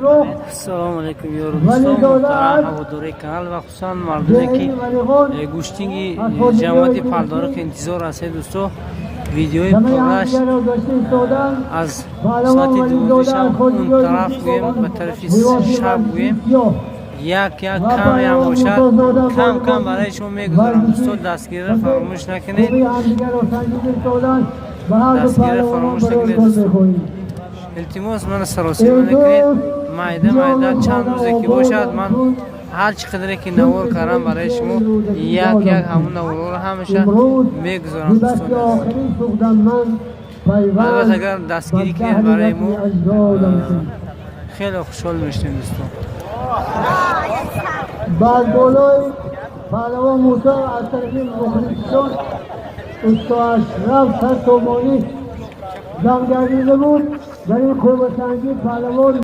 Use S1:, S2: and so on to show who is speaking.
S1: Роҳ.
S2: Ассалому алайкум, ёру дӯстон, муҳтарам ҳаводорои канал ва хусусан мардуме, ки гӯштинги ҷамоати Палдоро ки интизор ҳастед. Дӯсто, видеои пурраш аз соати 12 шаб он тараф гӯем, ба тарафи шаб гӯем, як як камеам бошад, кам кам барои шумо мегузорам. Дӯсто, дастгириро фаромӯш накунед, дастгириро фаромӯш накунед. Дӯсто, илтимос, мана саросима накунед. Майда майда, чанд рӯзе ки бошад, ман ҳар чӣ қадре ки навор кардам, барои шумо як як ҳамун наворҳоро ҳамеша мегузорам. Дӯстони, албатта, агар дастгирӣ кунед барои мо, хеле хушҳол мешавем, дӯстон.
S1: Бар болои паҳлавон Мусо аз тарафи мухлисон усто Ашраф 100 сомонӣ ҷамъ гардида буд. Дар ин қуввасанҷӣ паҳлавон